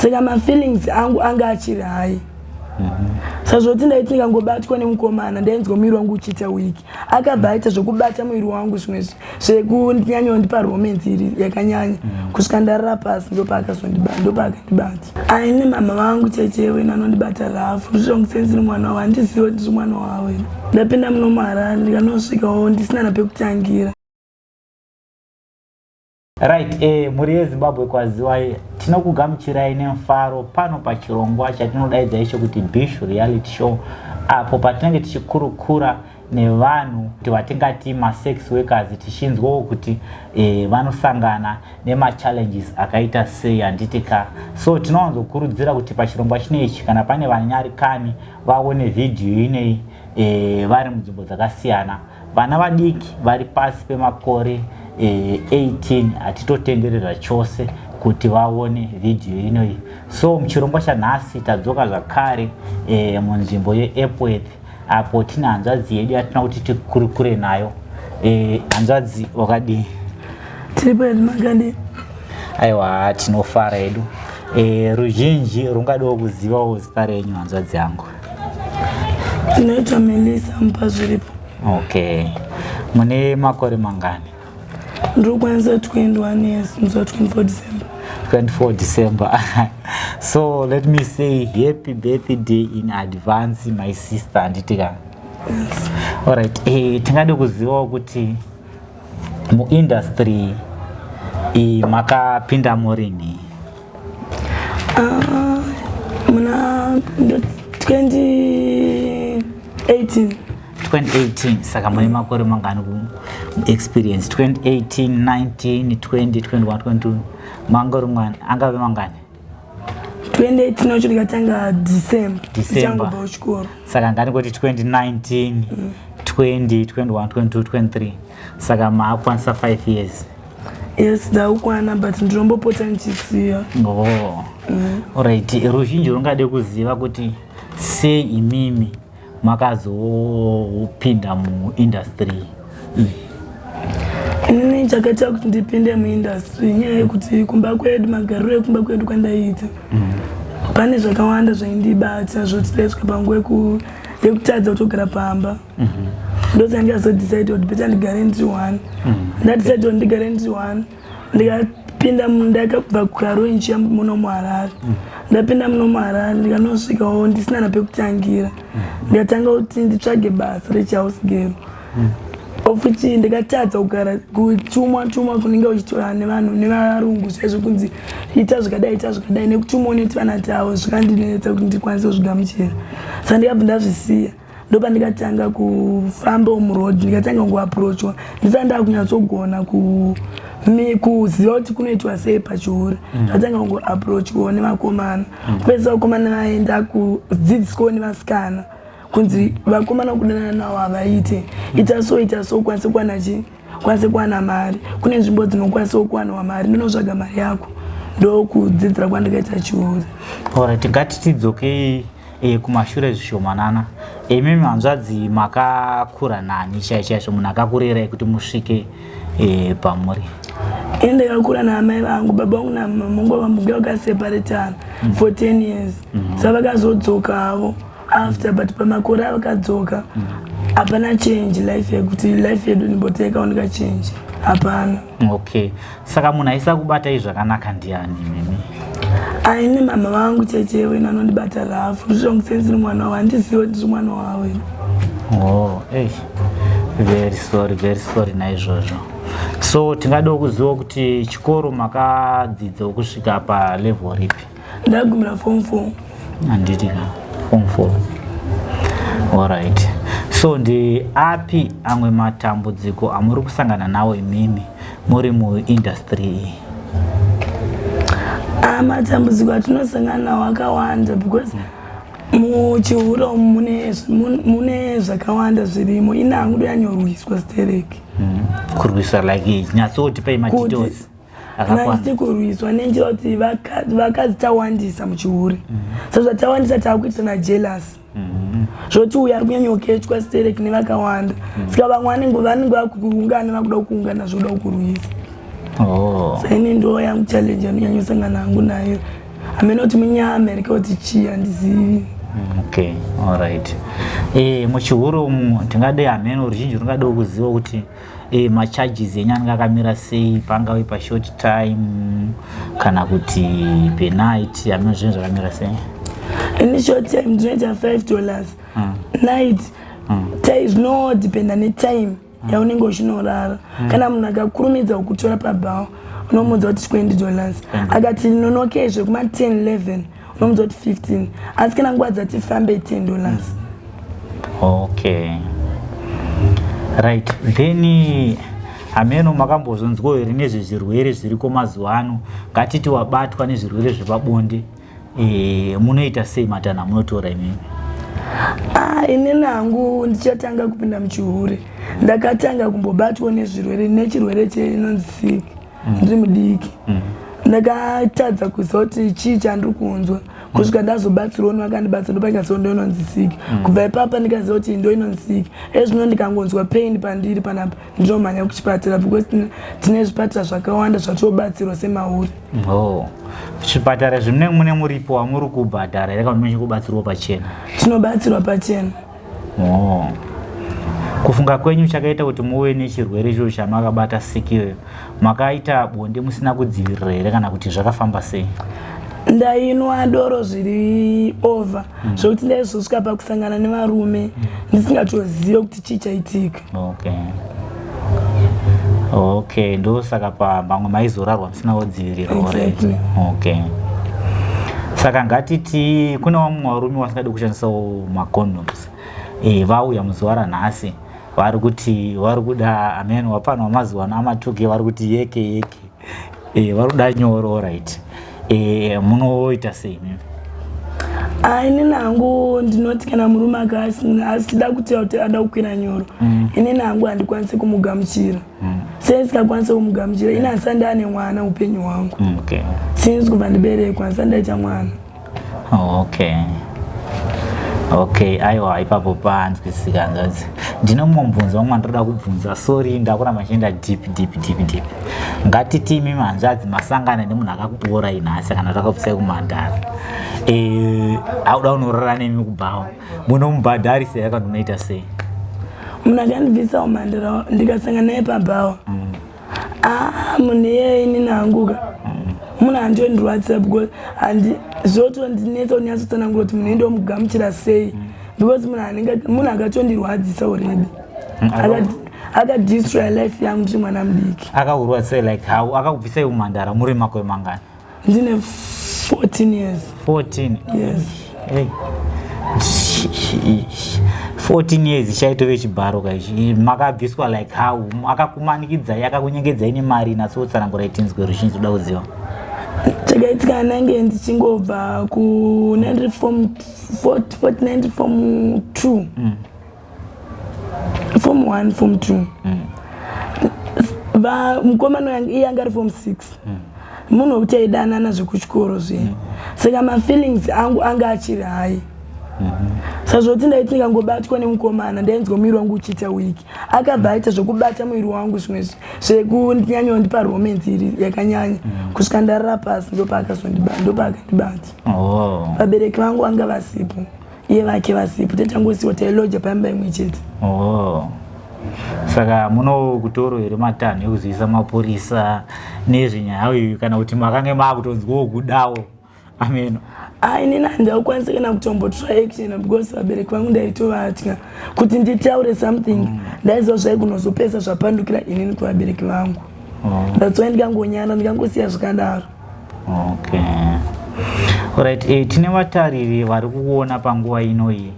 Saka mafeelings angu anga achiri high. Sazvoti ndaiti ndikangobatwa nemukomana, ndainzwa muviri wangu uchiita weak. Akabva aita zvokubata muviri wangu, zvimwe zvekunyanyondipa romance iri yakanyanya, kusvika ndarara pasi. Ndopaakandibata. Aine mama vangu chechewe nanondibata rough. Ndizvongu mwana wavo, handizivi kuti ndiri mwana wavo. Ndapinda muno muHarare, ndikanosvikawo ndisina napekutangira. Right, mhuri yeZimbabwe, kwaziwai. Tinokugamuchirai nemufaro pano pachirongwa chatinodaidza icho kuti Bishu Reality Show, apo patinenge tichikurukura nevanhu kuti vatingati masex workers, tichinzwawo kuti vanosangana nemachallenges akaita sei, handiti ka? So tinowanzokurudzira kuti pachirongwa chinechi, kana pane vanyarikani vaone vhidhiyo inei vari munzvimbo dzakasiyana, vana vadiki vari pasi pemakore 18 hatitotenderera chose kuti vaone vhidhiyo inoyi. So muchirongwa chanhasi tadzoka zvakare munzvimbo yeEpworth, apo tine hanzvadzi yedu yatina kuti tikurukure nayo. Hanzvadzi, wakadii? Tiripo yedu, makadii? Aiwa, tinofara hedu. Ruzhinji rungadiwo kuzivawo zita renyu, hanzvadzi yangu. Ndinoitwa Melisa Mupazviripo. Okay, mune makore mangani? Ndiri kukwanisa 21 years musi wa24 December. 24 December. So let me say happy birthday in advance, my sister, handiti ka? Yes. Alright, tingade kuzivawo kuti muindustry iyi makapinda murini? Ah, muna 2018. 2018. Saka mune makore mangani experience? 2018, 19, 20, 21, 22, mangori mwana angave mangani? 2018 wacho ndikatanga December. December. Ndichangobva kuchikoro. Saka ngani kuti 2019, 20, 21, 22, 23, saka maakwanisa 5 years? Yes, ndakukwana, but ndinombopota ndichisiya. Oh. Alright, ruzhinji rungade kuziva kuti sei imimi makazopinda muindustry iyi? Inini chakaita kuti ndipinde muindustry, nyaya yekuti kumba kwedu, magariro ekumba kwedu kwandaiita, pane zvakawanda zvaindibata zvoti ndaisvika panguva yekutadza kutogara pamba. Ndosaka ndikazodecide kuti better ndigare ndiri one. Ndadecide kuti ndigare ndiri one, ndikapinda ndakabva kuKaroi ndichiya muno muHarare. Ndapinda muno muHarare, ndikanosvikawo ndisina napekutangira. Ndikatanga kuti nditsvage basa rechihouse girl, of which ndikatadza kugara kutumwa tumwa kunenge uchitora nevanhu nevarungu zvaizvo, kunzi ita zvakadai, ita zvakadai, nekutumwa uneti vana tavo. Zvikandinetsa kuti ndikwanise kuzvigamuchira, saka ndikabva ndazvisiya. Ndopandikatanga kufamba muroad, ndikatanga kungoapproachwa ndisati ndakunyatsogona kuziva kuti kunoitwa sei pachihure. Ndatanga kungoapproachwawo nevakomana. Kupedzisa vakomana vaenda kudzidziswawo nevasikana, kunzi vakomana kudanana navo havaite, ita so, ita so, ukwanise kuwana chii, kwanise kuwana mari. Kune nzvimbo dzinokwanisawo kuwanawa mari, ndinotsvaga mari yako. Ndokudzidzira kwandikaita chihure. Alright, ngatitidzokei kumashure zvishomanana. Imimi hanzvadzi, makakura nani chai chaizvo, munhu akakurerai kuti musvike pamuri? Ini ndakakura naamai vangu. Baba vangu namama vangu vambuge vakaseparatana for 10 years. Saka vakazodzoka havo after, but pamakore avakadzoka hapana change life yekuti life yedu nimboti yakaoneka change, hapana. Okay, saka munhu aisa kubatai zvakanaka ndiani imimi? Aine mama vangu chechewe nanondibata rough. Ndizvongu sendiri mwana wavo, handizivi kuti ndiri mwana wavo. Oh, hey. Very sorry, very sorry naizvozvo. So tingadawo kuziva kuti chikoro makadzidzawo kusvika palevel ripi? Ndagumira form four. Handiti ka? Form four, alright. So ndi api amwe matambudziko amuri kusangana nawo imimi muri muindustry iyi? Ah, matambudziko atinosangana nawo akawanda, because muchihure umu mune zvakawanda zvirimo. Ine hangu ndoyanyorwiswa stereki. Kurwisa like, nyatsotipei madetails akakwana. Nachiti kurwiswa nenjira kuti vakadzi tawandisa muchihure. Saka zvatawandisa, taakuitisana jealous, zvoti uyu ari kunyanyokechwa stereki nevakawanda. Saka vamwe vanenge vakuungana, vakuda kuungana zvoda kukurwisa. Oh. Saka ini ndo yangu challenge yanonyanyosangana hangu nayo. Hamene kuti munyama here kuti chii, handizivi. Okay, alright. Muchihure umu tingade, hameno, ruzhinji rungade kuziva kuti macharges enyu anenge akamira sei, pangave pashort time kana kuti penight, hameno zvinhu zvakamira sei? Ini short time ndinoita $5. Night zvinodependa netime yaunenge uchinorara. Kana munhu akakurumidza kukutora pabhawa, unomuudza kuti $20. Akati nonokezve kuma 10 11, unomuudza kuti 15, asi kana nguva dzati fambe, $10. Okay, right. Then hameno makambozonzwawo here nezvezvirwere zviriko mazuva ano? Ngatiti wabatwa nezvirwere zvepabonde, munoita sei? Matanho amunotora imimi? Ah, inini hangu ndichatanga kupinda muchihure, ndakatanga kumbobatwa nezvirwere, nechirwere chinonzi sick ndiri mudiki. Ndakatadza kuziva kuti chii chandiri kunzwa kusvika ndazobatsirwa nevakandibatsira, ndopandikaziva ndo inonzi sick. Kubva ipapa ndikaziva kuti ndo inonzi sick. Ezvino ndikangonzwa pain pandiri panapa, ndinomhanya kuchipatara because tine zvipatara zvakawanda zvatobatsirwa semauri. Oh, zvipatara zvimune mune muripo wamuri kubhadhara here kana munenge kubatsirwa pachena? Tinobatsirwa pachena. Oh. Kufunga kwenyu, chakaita kuti muve nechirwere ichocho chamakabata, sick iyoyo, makaita bonde musina kudzivirira here kana kuti zvakafamba sei? Ndainwa doro zviri over zvokuti ndaizosvika pakusangana nevarume ndisingatozive kuti chii chaitika. Okay, ndosaka pamwe maizorarwa musina kudzivirira. Exactly. Okay, saka ngatiti kune vamwe varume vasingadi kushandisawo macondoms, vauya muzuva ranhasi, vari kuti vari kuda, amen, wapano wamazuva ano amatuke, vari kuti yeke yeke, vari kuda nyoro, right? Munoita sei mimi? Ah, inini hangu ndinoti kana murume achida kuti ada kukwira nyoro, inini hangu handikwanisi kumugamuchira. Sei ndisingakwanisi kumugamuchira? Ini handisati ndaane mwana upenyu hwangu. Since kubva ndiberekwa, handisati ndaita mwana. Okay, aiwa, ipapo panzwisika. Hanzvadzi, ndine mumwe mubvunzo wamwe wandoda kubvunza. Sorry, ndakuramba ndichienda deep, deep, deep, deep. Ngatiti imi hanzvadzi masangana nemunhu akakuborai nhasi kana takabvisai kumandara, auda unorara nemi kubhawa, munomubhadharisa here kana unoita sei? Munhu akandibvisa umhandara, ndikasangana naye pabhawa, ah, munhu iyeye inini hanguka munhu handiondirwadzisa because handi zvotondinetsa kunyatsotsanangura kuti munhu indomugamuchira sei, because munhu anenge munhu akatondirwadzisa already. Akadestroy life yangu ndiri mwana mudiki. Akakurwadzisai like how? Akakubvisai kumandara muri makore mangani? Ndine 14 years. 14? Yes. Hey. 14 years chaitove chibharo kaichi. Makabviswa like how? Akakumanikidzai, akakunyengedzai nemari? Natsotsanangura itinzwe, ruzhinji toda kuziva. Chakaitika, nange ndichingobva ku 90 form 49, form 2, form 1, form 2. Mukomana iye anga ari form 6, munhu wekuti aidanana zvekuchikoro zviye. Saka mafeelings angu anga achiri high. Sazvoti ndaiti ndikangobatwa nemukomana, ndainzwa muviri wangu uchiita weak. Akabva aita zvekubata muviri wangu, zvimwe zvekunyanyondipa romance iri yakanyanya kusvika ndarara pasi, ndopaakandibata. Vabereki vangu vanga vasipo, iye vake vasipo, tetangosiwa, tailoja paimba imwe chete. Oh. Saka munokutoro here matanho ekuzivisa mapurisa nezvenyaya iyi kana kuti makange maakutonzwawo kudawo, ameno? Ah, inini handakukwanisa kana kutombotora action because vabereki vangu ndaitovatya kuti nditaure something. Ndaiziva zvaikunozopesa zvapandukira inini kuvabereki vangu. That's why ndikangonyara, ndikangosiya zvakadaro. Okay, alright. Tine vatariri vari kuona panguva inoyi,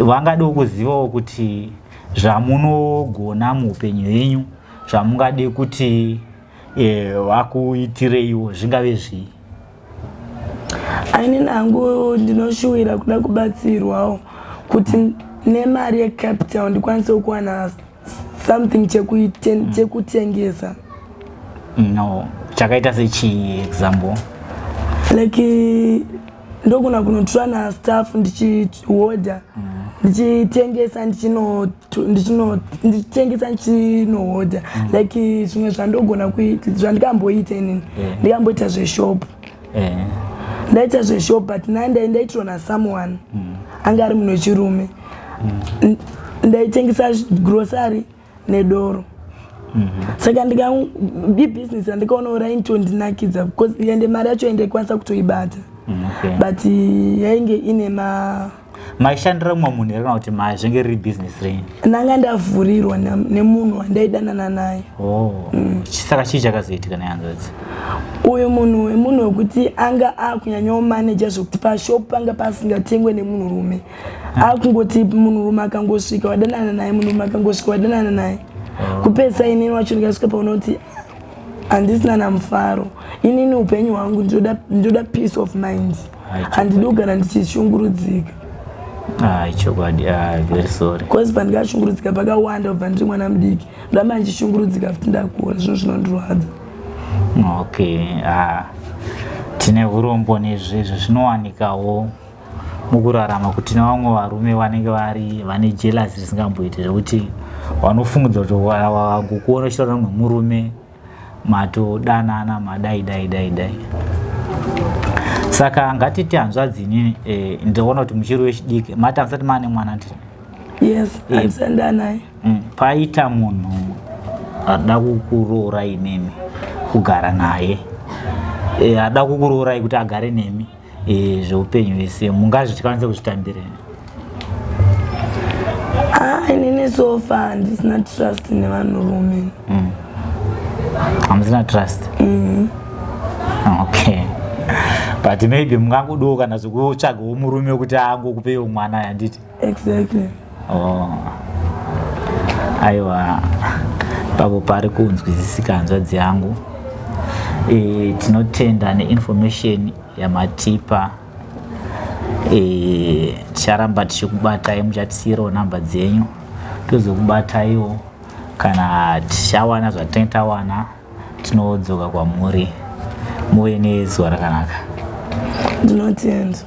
vangade kuzivawo kuti zvamunogona muupenyu hwenyu, zvamungade kuti vakuitireiwo, zvingave zvii? Inini hangu ndinoshuwira kuda kubatsirwawo kuti nemari yecapital ndikwanise kuwana something chekutengesa. No, chakaita sechii, example? Like ndogona kunotora nastaff ndichihodha. Ndichitengesa, ndichitengesa, ndichinohodha. Like zvimwe zvandogona kuita, zvandikamboita inini, ndikamboita zveshop. Ndaita zveshop, but ndaitirwa nasomeone anga ari munhu wechirume. Ndaitengesa grocery nedoro. Saka ibhizinesi randikaonawo raitondinakidza because ende mari yacho ndaikwanisa kutoibata, but yainge ine ma Maishandira mumwe munhu here kana kuti zvinge riri business renyu? Ndanga ndavhurirwa nemunhu wandaidanana naye. Oh. Saka chii chakazoitika nehanzvadzi? Uyu munhu wemunhu wekuti anga akunyanyawo maneja, zvokuti pashop panga pasingatengwe nemunhurume. Akungoti munhurume akangosvika, wadanana naye, munhurume akangosvika, wadanana naye. Kupedzisa inini wacho ndikasvika paunoti handisina namufaro. Inini upenyu hwangu ndinoda peace of mind. Handidi kugara ndichishungurudzika. Ah, chokwadi. Ah, very sorry. Because pandikashungurudzika pakawanda kubva ndiri mwana mudiki, ndoramba ndichishungurudzika futi ndakura. Zvinhu zvinondirwadza. Okay, ah, tine urombo nezvezvo. Zvinowanikawo mukurarama kuti nevamwe varume vanenge vari vane jealous risingamboiti, zvekuti vanofungidza kuti wangokuona uchitaura nemumwe murume, matodanana, madai dai dai dai. Saka ngatiti hanzvadzi, inini ndinoona kuti muchiri wechidiki, mati hamusati maane mwana ndini? Yes, handisati ndanaye. Paita munhu ada kukuroora imimi, kugara naye, ada kukuroorai kuti agare nemi zveupenyu hwese, mungazvitikwanise kuzvitambira? Ah, inini so far handisina trust nevanhurume. Hamusina trust? Okay, but maybe mungangodawo kana zvekutsvagawo murume wekuti angokupeiwo mwana, handiti? Exactly. Oh. Aiwa, papo pari kunzwisisika, hanzvadzi yangu. Tinotenda neinformation yamatipa. Ticharamba tichikubatai, muchatisiyirawo namba dzenyu, tozokubataiwo kana tichawana zvatinenge tawana, tinodzoka kwamuri. Muve nezuva rakanaka. Ndinotenda.